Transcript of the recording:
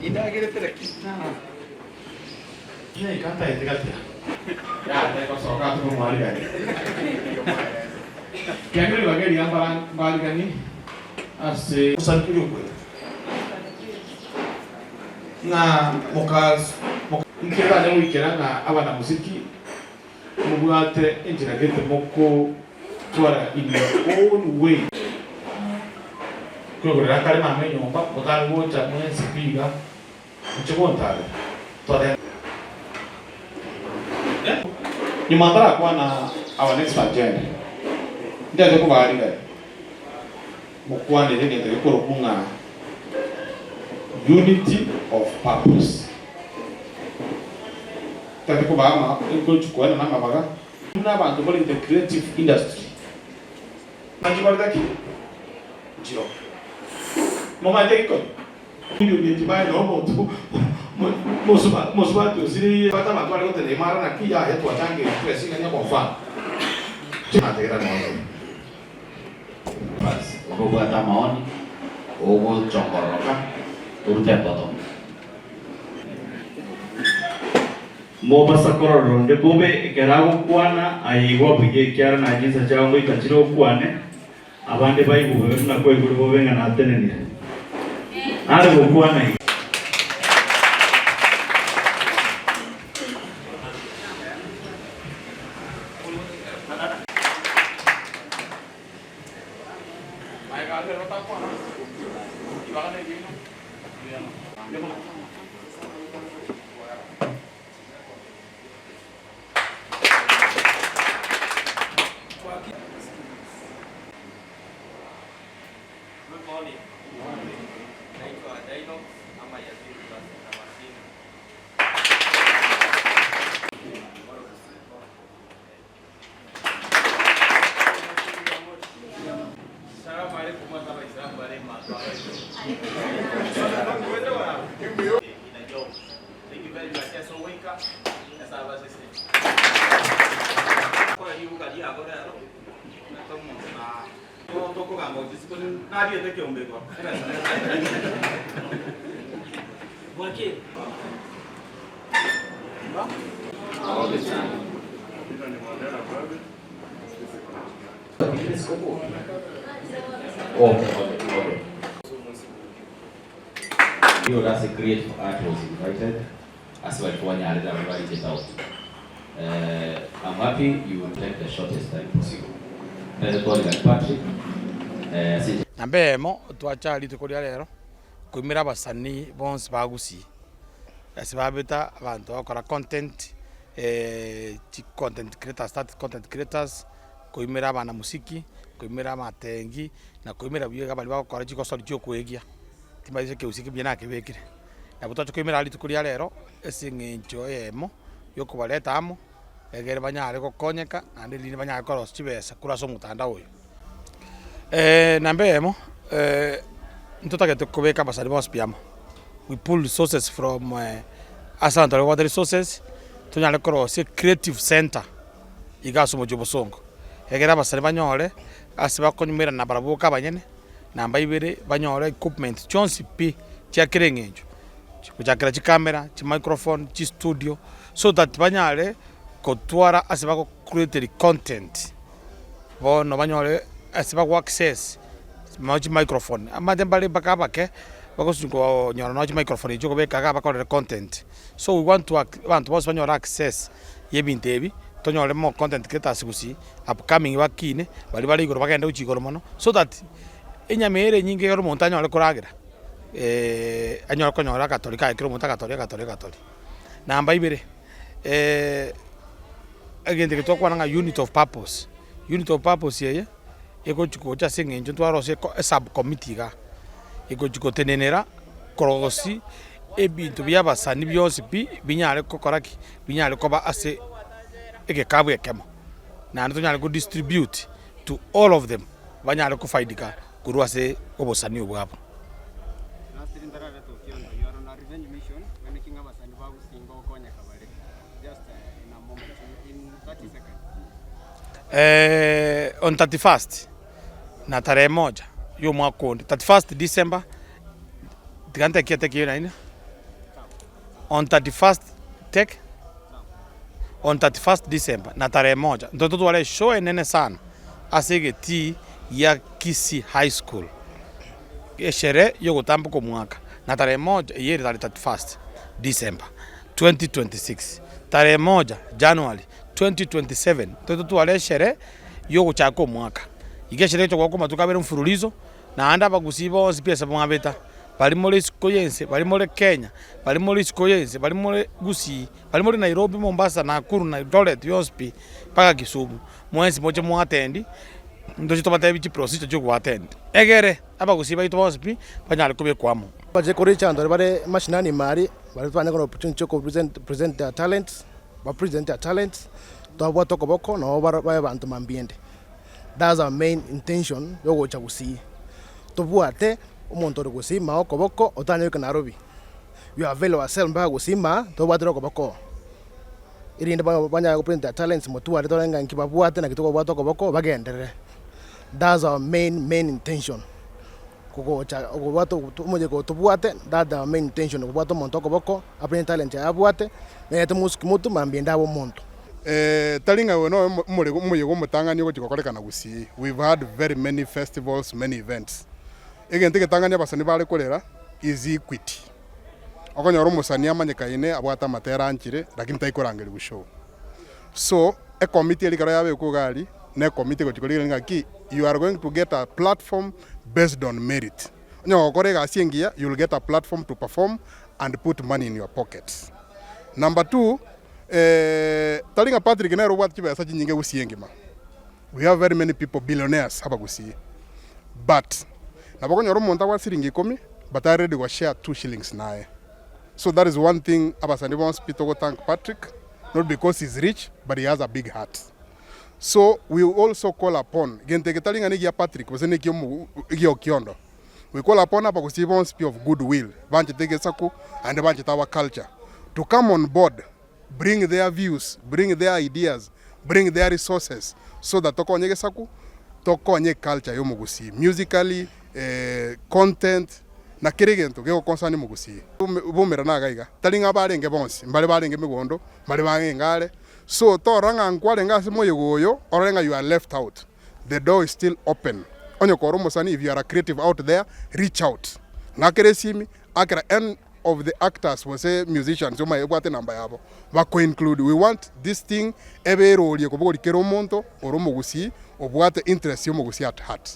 Indagerete lakini. Nyaika ntaete gati aa. Yaya tegosoka ase omwarigani. Kiagera ribaga eria mbariganie ase. Omosabibu oria okwete, ng'a moka. Inki eranye goikera ng'a abanamosiki mobwate enchera gete mokotwara in your own way? Kwegorera akare mama enyomba, motare gocha mwensi pi iga. Inche gontare tore. Nyuma ntarakwana our next agenda, ntaete kobaarigania mokwanere egento gekorokwa ng'a unity of purpose. Ntaete kobaa ama enkochi koenana amabaga buna abanto bare in the creative industry. Nanchikorete ki? Nchiro. Momanyete gikoni? Tibae nomonto mosubati osireire bata abanto bare goteba imara naki yaya twachangire twesingania kwa mfano nategerera nonya oyo. Bas, obwate amaoni, ogochongororoka, orute emboto. Mobasa korora onde bobe ekero agokwana, aye igwa buya, ekiagera naye chinsa chiao ngoika chire okwane. Abande baigwe bobe buna kwaigure bobe ng'a natenenire. Nare gokwana iga. Good morning. Naitwa Dinox ama Yazid Damascene. Salamu alaikum ase abaisilamu bare mato abaito. Thank you very much ase ogoika Nyasaye abasesenie. Kora ribuga riago rero omanyete omonto na nigo tokogamba gochia isiko nariete ekeombe igoro ebesa Bwakire. Okay, okay, okay. Nigo ase Create for Art was invited ase baria twanyarire abwo ba reached out. Eh, I'm happy you will take the shortest time possible. Nere twarigani Patrick eh, ase Namba eyemo, twacha rituko ria rero koimera abasanii bonsi ba Gusii, ase babeta abanto bagokora content chi content creators start content creators, koimera abanamusiki, koimera amatengi, na koimera buya iga baria bagokora chigosori chia okoegia, timanyeti ekegusii ekiya nakebekire. Nabo twacha koimera rituko ria rero ase eng'encho eyemo ya okobareta amo, egere banyare gokonyeka naende rinde banyare korosia chibesa korwa ase omotandao oyo. Namba eyemo, ntotagete kobeka abasani bonsi pi amo, we pull resources from ase abanto baria babwate resources, tonyare korosia ecreative centre iga ase omochie o Bosongo, egere abasani banyore ase bakonyumerana barabwo boka abanyene, namba ibere banyore equipment chionsi pi chia kera eng'encho, gochakera chicamera, chimicrophone, chistudio, so that banyare kotwara ase bago createri content. Bono banyore ase bago access nonya chimicrophone, amache mbare mpaka abake, bagosunywa konyora nonya chimicrophone echio okobeka iga bakorere content. So we want to abanto bonsi banyore access ya ebinto ebi, tonyore more content creators gusii, upcoming bakine, baria bare igoro bagende gochia igoro mono, so that enyama ere enyinge ekero omonto anyore koragera anyore konyora agatori kaye kera omonto agatori agatori agatori. Namba ibere. Egento eke twakwana ng'a unit of purpose, unit of purpose eye, egochi gocha ase eng'encho ntwarosie eko esub committee igaa, egochi gotenenera korosia ebinto bia abasani bionsi pi, binyare gokora ki? Binyare koba ase egekabu ekemo, naende tonyare ko distribute to all of them, banyare kofaidika korwa ase obosani obwo bwabo. Lastly ntarareta Okiondo, you are on a revenge mission, when king abasani bagusinga okonyeka bare, just in a moment, in 30 seconds. Eh, on 31st na tarehe moja ya omwaka onde 31st December tiga ntekie teke naende. On 31st take on 31st December na tarehe moja nto totware eshow enene sana ase egetii gia Kisii High School, esherehe yogotamboka omwaka na tarehe moja eyio ere tarehe 31st December 2026, tarehe moja January 2027 nto totware esherehe yogochaka omwaka. Iga esherehe egocha goaka amatuko abere mfululizo. Naende abagusii bonsi pi ase mwabeta, baria more isiko y'ense, baria more Kenya, baria more isiko y'ense, baria more Gusii, baria more Nairobi, Mombasa, Nakuru na Eldoret yonsi pi, mpaka Kisumu, mwensi moche moattend, ntoche tobatebi chiprocedure chia ogoattend, egere abagusii baito bonsi pi, banyare kobekwa amo. Bache korwa echando bare mashinani ime aria, baria twanyare konyora opportunity ya ko present their talents, ba present their talents, twabwate okoboko nabo babe abanto mambia ende. That's our main intention yogocha gusii. Tobwate omonto ore gusii maa okoboko otanye goika Nairobi. We avail ourselves mpaka gusii maa tobwatire okoboko oo. Erinde banyare go present their talents motware tore ng'a nki babwate naki tokobwata okoboko bagenderere. That's our main main intention. Kogocha okobwata omoyega oyo tobwate that's our main intention kobwata omonto okoboko a present talent yaye abwate nere tomosuki motwe mambia ende abe omonto. Tari ng'a oyo noyo omoyega omotang'ani ogochia gokorekana Gusii, we've had very many festivals, many events. Egento egetang'ani abasani bare korera is equity. Okonyora omosani amanyekaine abwate amatera anchire lakini taikorangerigwa show. So, ekomiti eria ekero yabekwa iga aria, na ekomiti egochia korigereria ng'aki you are going to get a platform based on merit. Onye gokora egasi engiya, you will get a platform to perform and put money in your pockets. Number two, tari ng'a Patrick nere obwate chibesa chinyinge gusii engima, we have very many people billionaires abagusii, but nabo okonyora omonto abwate siringi ikomi but tari ready go share two shillings naye. So that is one thing abasani bonsi pi togo thank Patrick, not because he's rich but he has a big heart. So we also call upon gento eke tari ng'a negia Patrick gose nekia omo egia Okiondo, we call upon abagusii bonsi pi of good will banchete egesaku naende banchete our culture to come on board, bring their views, bring their ideas, bring their resources so that tokonye egesaku, tokonye eculture ya omogusii musically, content na kera egento gegokonsani omogusii. Bomerana iga iga, tari ng'a barenge bonsi, mbare barenge megondo, mbare barenge are, so torora ng'a nkwarenge ase moyega oyo, orore ng'a you are left out, the door is still open. Onye kore omosani if you are a creative out there, reach out. Ng'akere esimi, akera any of the actors gose musicians omaye obwate enamba yabo, bako include. We want this thing ebe erorie kobogoria kera omonto ore omogusii obwate interest ya omogusii at heart.